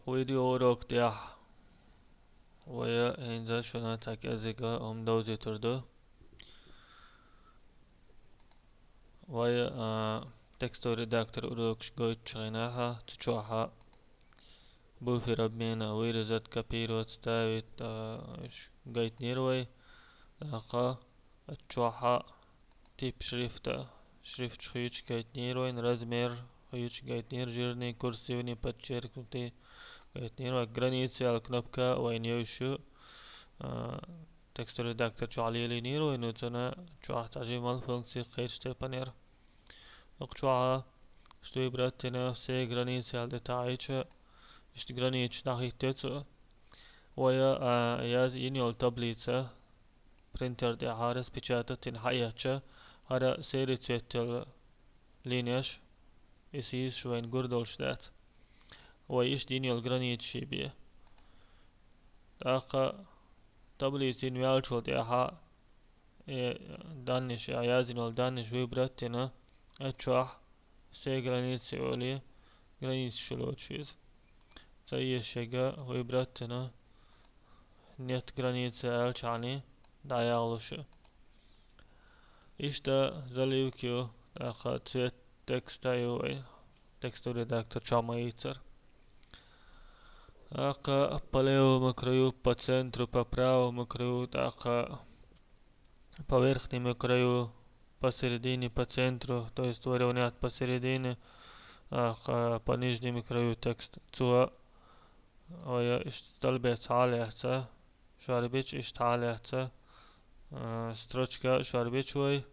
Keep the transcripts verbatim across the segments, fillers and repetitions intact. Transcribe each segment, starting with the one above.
Видеоурок тӀехь вай хӀинца шуна цхьа кӀеззига хӀума довзуьйтур ду. Вай, а, текстовый редактор урокаш гойтучу хенахь, цу чохь буфер обмена вырезать, копировать, вставить, а, уьш гайтинера вай. ТӀаккха оцу чохь тип шрифта, шрифташ хуьйцуш гайтинера вайна, размер хуьйцуш гайтинера, жирный, курсивный, подчеркнутый гайтинера вай. Граница аьлла кнопка вайна йовзаш ю, а, текстовый редактор чохь лелийнера вай, ну, цуьнан чохь цхьа жималла функций кхечу тайпанера. ХӀокху чохь, иштта выбрать дина, все границы аьлла тӀе таӀийча, иштта границаш дӀахӀиттина цо. Вай, а, яз-, йина йолу таблица принтер тӀехь распечатать дина хьаэцча, хӀара серый цвет йолу линеш, и сийсаш вайна гур долуш дац. Вай иштта йина йолу границаш бен. ТӀаккха таблица йина ваьллачул тӀаьхьа, э, данныш, яздина йолу данныш выбрать дина, оцу чохь все границы олий, границаш лоцуш иза. Ца езаш ерг выбрать дина, нет границы аьлчахьана, дӀаялуш. Иштта заливка ю, тӀаккха цвет текста ю вай, текстовый редактор чохь ма-йийццара. ТӀаккха по левому краю, по центру, по правому краю, тӀаккха по верхнему краю, посередине, по центру, то есть выровнять посередине, тӀаккха по нижнему краю текст. Цо вай иштта столбец хьалаэцна, шорбич иштта хьалаэцна, а, строчка шорбич вай.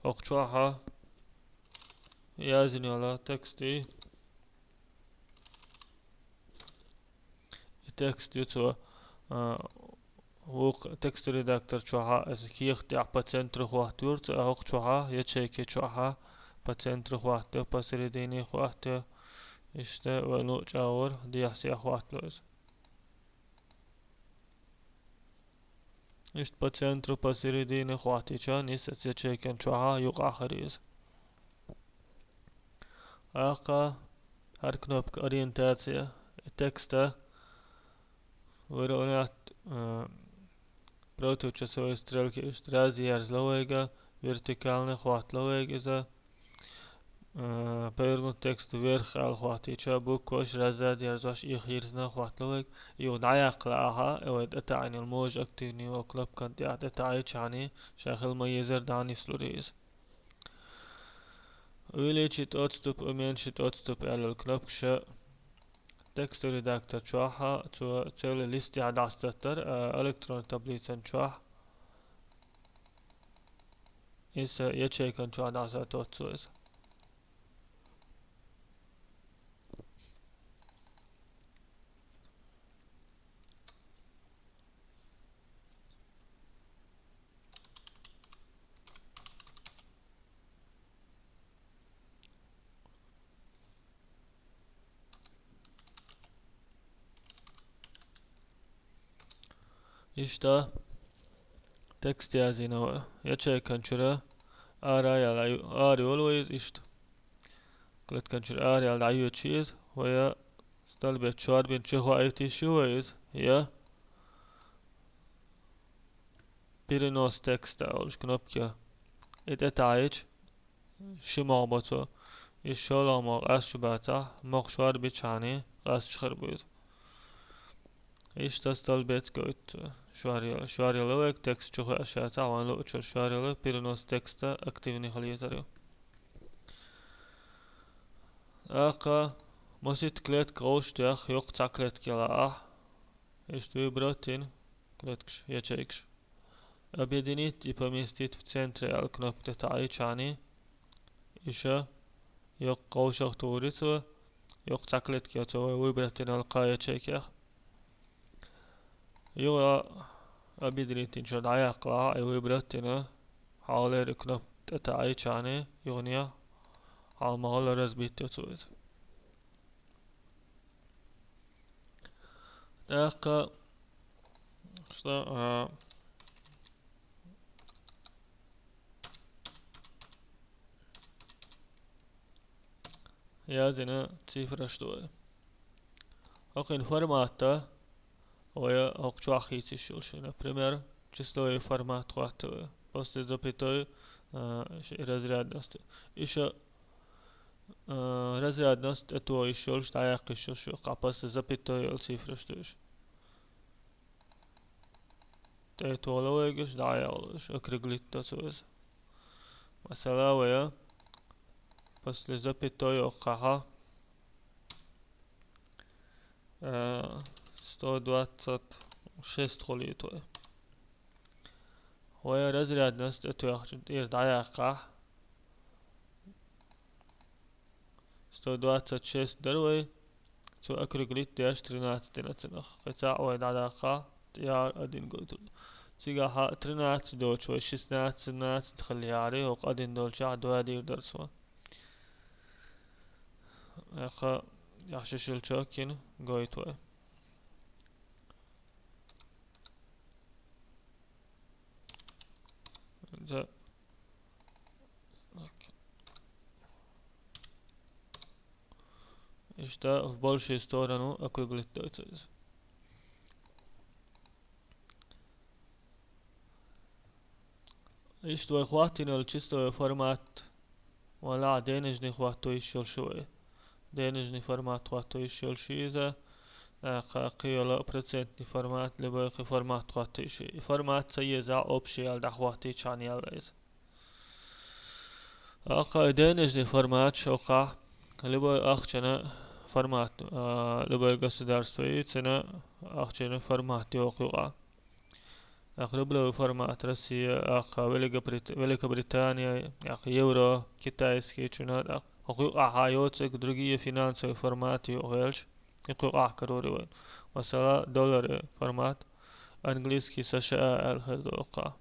ХӀокху чохь яздина йолу текст ю. И текст ю цо, а, вукху текстовый редактор чохь, аса кехат тӀехь по центру хӀоттайора цо, а хӀокху чохь ячейки чохь по центру хӀоттайо, посередине хӀоттайо. Иштта вайн луъу чӀагӀвар дехьа-сехьа хӀоттало иза. Иштта по центру, посередине хӀоттийча, нисса ячейкан чохь юкъахь хир иза. ТӀаккха хӀара кнопка ориентация, и текста выровнять, э, против часовой стрелки, иштта разъерзало вайга, вертикальный хӀоттало вайга иза. Э, повернуть текст вверх аьлла хӀоттийча, букваш разза дерзош, их йирзина хӀоттало вайга. Юха дӀаяккха лаахь, и вай тӀетаӀийна йолу можа активни йолу кнопкан тӀехь тӀетаӀийчахьана, ша хила ма-езара дӀа а нислур иза. Увеличить отступ, уменьшить отступ аьлла кнопкаш текстовый редактор чохь, цо целый листехь дӀасаттар, а, электронный таблицан чохь, иза ячейкан чохь дӀасаттоццо иза. Иштта текст яздина ячейкан чуьра ара яла, ара йолу вай иза иштта. Клеткан чуьра ара яла дӀайоьдуш иза, вай столбец шорбина чу хоуьйтуш ю вай иза, я перенос текста олуш кнопка. И тӀетаӀийча, ши могӀа бо цо. Иза шолгӀа могӀа къаьсташ бацахь, могӀа шорбичахьана, къаьсташ хир бу иза. Иштта столбец гойту цо. Шоръяла, шоръяла вайга текст чу хоуьйтуш яцахь, вайн луъучуьра шоръяла, перенос текста активни хила езар ю. ТӀаккха масийтта клетка гӀовшах тоьхна, юккъе цхьа клетка ялахь. Иштта выбрать йина клеткаш, ячейкаш. Объединить и поместить в центре аьлла кнопка тӀетаӀийчахьана, иштта юккъе гӀовшах тухур ю цо, юккъе цхьа клетка я цо вай выбрать йина йолу кхаа ячейкех. Юха объединить йинчуьра дӀаяккха лаахь, и выбрать йина, хьалхалера кнопка тӀетаӀийчахьана, юханехьа хьалха ма-хиллара разбить йо цо иза. ТӀаккха, что, а, яздина цифраш ду вай. Окхин формата вай хӀокху чохь хийцийш йолуш, например, числовой формат хӀоттаве. После запятой, а, ш-, разрядность. Иша, а, разрядность тӀетоха йиш йолуш, дӀаяккха йиш йолуш ю, кху после запятой йолу цифраш ду иша. ТӀетоха вайгаш, дӀаяхьа вайгаш, округлить до цо иза. Масала, вай после запятой оккхахьа, э, сто двадцать шесть хуьлийта вай. Вай разрядность тӀетоьхча тӀера дӀаяккхахь, сто двадцать шесть дара вай, цо округлить деш тринадцать дина цунах. Кхин цхьаъ вай дӀадаккха, тӀера один гойтур. Цигахьа тринадцать доцуш вай шестнадцать, семнадцать хилла яра, хӀокху один долчохь два дийр дара цо. Яха, яхь шишилчо кина гойту вай. Да. Окей. Иштта в большую сторону округлить дойца иза. Иштта вай хӀоттийна йолу числовой формат, валахь, денежный хӀотто йиш йолуш ю вай. Денежный формат хӀотто йиш йолуш ю иза, тӀаккха кхин йолу процентный формат, либо кхин формат хӀотто йиш ю. И формат ца еза, общий ял дӀахӀоттийча хьан ял иза. Аккха и денежный формат шоккхахь, любой ахчана формат, а, любой государство и цуьнан ахчана формат йоху юкъа. Аккха рублевый формат Россия, аккха Великобрит-, Великобритания, аккха евро, китайский чуьнан, аккха хӀокху юкъахьа йоцург другие финансовые форматы юкъа хилча, и кху юкъахь карор ю вайн. Масала, доллар формат, английский США аьлла хир ду оккха.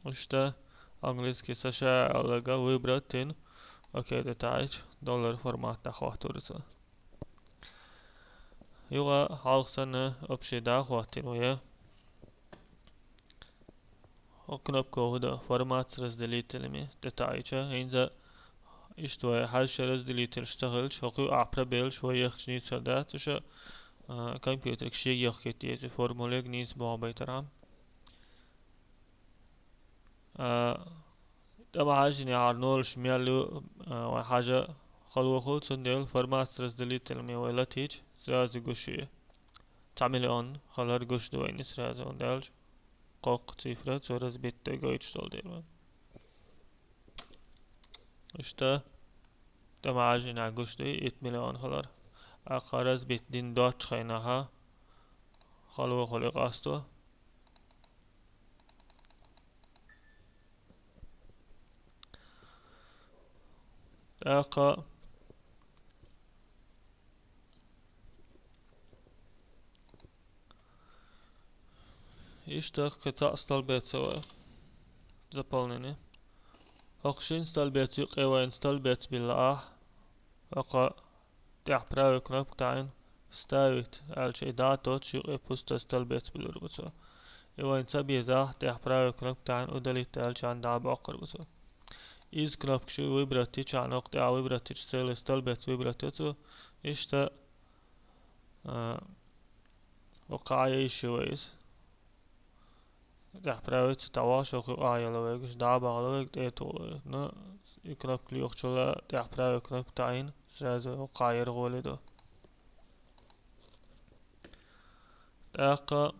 Иштта английский США аьлларг выбрать дина. Окей, тӀетаьӀча, доллар формат дӀахӀоттор иза. Юха хьалха санна общий дӀахӀоттийна вай. ХӀокху кнопко хӀун до, формат с разделителями тӀетаьӀча, хӀинца иштта вай хьаьжча разделителаш ца хилча, хӀокху юкъахь пробелаш вай яхча нийса дац, уьш, а, компьютерг шега яхкийта деза формулег нийса боху байтархьама. А, тӀе ма хьаьжжинехьара нолаш мел ю, а, вай хьажа хала воху, цундела формат с разделителями вай латийча, сразу гуш ю. Цхьа миллион хилар гуш ду вайна сразу, хӀунда аьлча кхоккха цифра, цо разбить дай гойтуш долу дела вайна. Иштта, тӀе ма хьаьжжинехь гуш ду итт миллион хилар. Аккха разбить дина доцчу хенахьа, хала воху и къасто. ТӀаккха иштта кхин цхьаъ столбец вай. Заполнение. ХӀокху шина столбец юкъе вайна столбец билла ахь. ХӀокху тӀехь правый кнопка таӀийна, вставить аьлча, и дӀа а тоцуш юкъе пустой столбец билур бу цо. И вайна ца безахь, тӀехь правый кнопка таӀийна, удалить аьлча, дӀа а боккхур бу цо. Иза кнопка шу выбрать йича, хӀокху тӀехь выбрать йича, целый столбец выбрать йо цо. Иштта, а, хӀокху а йиш ю вай иза. ТӀехь правый ца таӀош, хӀокху а яла вайгаш, дӀа а бахала вайга, тӀе а тухула вайга. Но и кнопка лоьхучул а тӀехь правый кнопка таӀийна, сразу хӀокху а яргӀоле до. ТӀаккха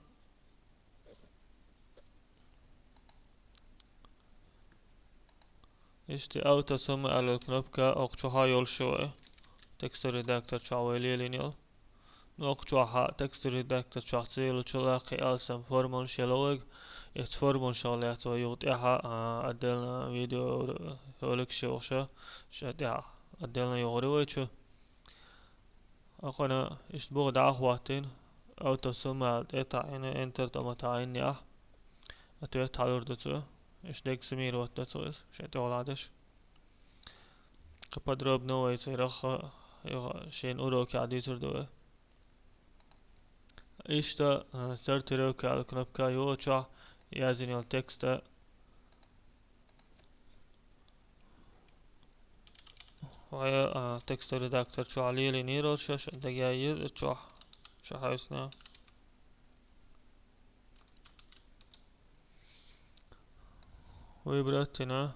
иштта автосумма аьлла кнопка хӀокху чохь а йолуш ю вай. Текстовый редактор чохь вай лелийна йолу. Ну, хӀокху чохь а текстовый редактор чохь ца йолучул а кхин алсам формулаш яло вайга. Эцу формулашах лаьцна вай юха тӀаьхьа, а, отдельно видео роликаш йохуша, ша тӀаьхьа отдельно йохур ю вай чу. Акхана иштта буха дӀа а хӀоттийна, автосумма аьлла тӀе а таӀийна, Enter тӀе ма таӀийнехь, ответ хьалур ду цо. Иштта дега суммировать до цо иза, шен тӀехула деш. Кхы подробно вай церах, а, юха шен урокехь дуьйцур ду вай. Иштта, а, сортировка аьлла кнопка ю оцу чохь, яздина йолу текста. Вай, а, текстовый редактор чохь лелийнера шаьш, дагаяйа еза чохь, ша хьаьвсина. Выбрать йина,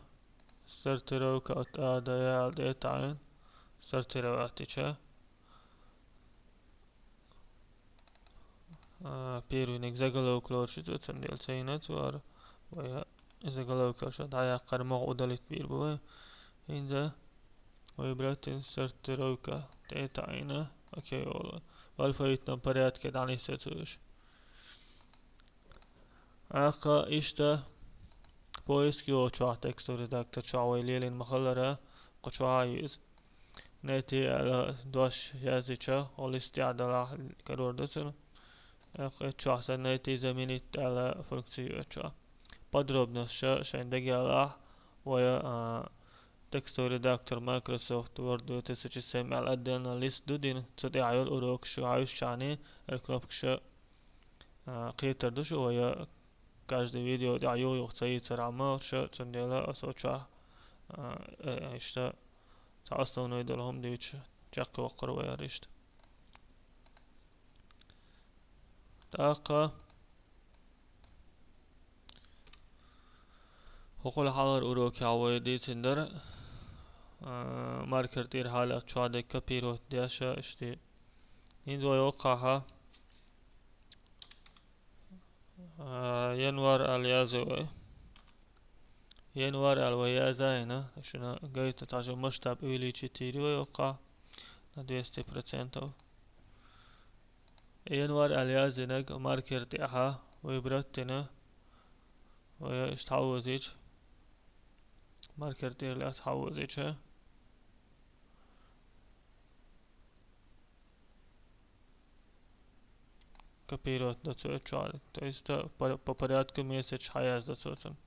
сортировка от А до Я аьлла тӀе а таӀийна, сортировать йича. А, первыйниг заголовок лоруш иза, цундела ца йина цара. Вай заголовок ша дӀаяккхар могӀа удалить бийр бу вай. ХӀинца выбрать йина, сортировка тӀе а таӀийна. Окей, олу. В алфавитном порядке дӀанисса цо уьш. ТӀаккха иштта поиск йолчохь текстовый редактор чохь вай лелийна ма-хиллара, кху чохь а ю иза. Найти аьлла дош яздича, олу лист тӀехь далахь карор ду цунна. ТӀаккха эцу чохь сан найти заменить аьлла функци ю эцу чохь. Подробностьша шайн дагалахь, вай, а, текстовый редактор Microsoft Word две тысячи семь аьлла отдельно лист ду дина, цу тӀехь йолу урокаш шу хьаьвсичхьана, хӀара кнопкаша а, кхетар ду шу вай, каждый видео тӀехь юха-юха ца йийцархьама ша, цундела аса оцу чохь, а, э, иштта цхьа основной долу хӀума дуьйцуш, чекхйоккхур вай хӀара иштта. ТӀаккха хӀокхул хьалхара урокехь вай дийцина дара, а, маркер тӀера хьалаьцна чохь дерг копировать деш а иштта. ХӀинца вай воккхахьа, а, январь аьлла яздо вай. Январь аьлла вай яздина, шуна гайта цхьа шу масштаб увеличить йийр ю вай воккхахь на двести процентов. Январь аьлла яздинарг маркер тӀехьа выбрать йина, вай иштта хьавозийча, маркер тӀера лаьцна хьавозийча. Копировать до цо чохь. То есть, э, по, по порядку месяц хьаяздо цо цунна.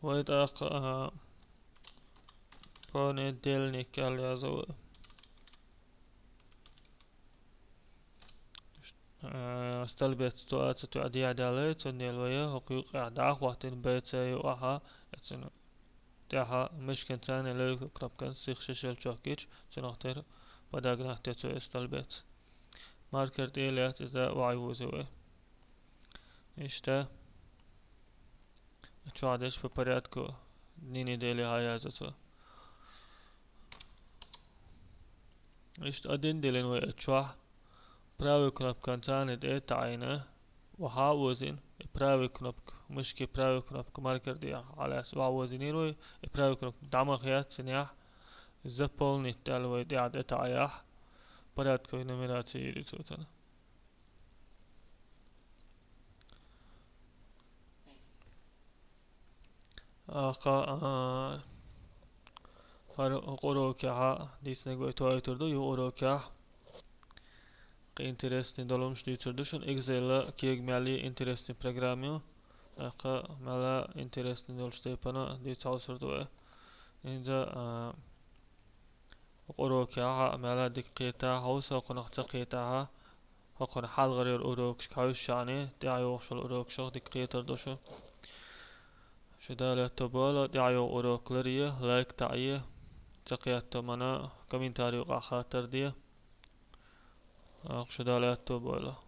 Вай тӀаккха, а, понедельник аьлла яздо вай. Э, столбец цу а цу тоьа дехьа даьлла, цундела вай хӀокху юккъехь дӀа а хӀоттийна Б Ц ю ахьа, оцунна тӀехьа мышкан царна левый кнопкан сиха шишел чохкича, цунах тера подогнать де цо и столбец. Маркер тӀе а лаьцна иза охьавузу вай. Иштта. Чохь деш по порядку дни недели хьаяздо цо. Иштта один диллина вай чохь. Правый кнопкан царна тӀе а таӀийна, охьа а вузийна, и правый кнопка, мышки правый кнопка маркер тӀе хьалаьцна охьа а вузийнера вай, и правый кнопка дӀа ма хеццинехь, заполнить аьлла вай тӀе а тӀе таӀаяхь, порядковый нумераци йийр ю цо цунна. ТӀаккха, а, хӀара урокехь дийцинарг вай тоуьйтур ду, юха урокехь кхин интересный долу хӀумнаш дуьйцур ду шуна. Excel-а кега мел интересный программа ю. ТӀаккха мел интересный долчу тайпана дийца хьовсур ду вай. ХӀинца, а, хӀокху урокехь а мел дика кхетахь, хьовса хӀокхунах ца кхетахь, хӀокхунна хьалхара йолу урокашка хьаьвсичхьана, тӀаьхьа йогӀуш йолу урокашах дика кхетар ду шу. Шу Дала аьтто бойла, тӀаьхьа йогӀу урок ларъе, лайк таӀае, ца кхетта мана комментарий юкъахь хаттар де. Ах, шу Дала аьтто бойла.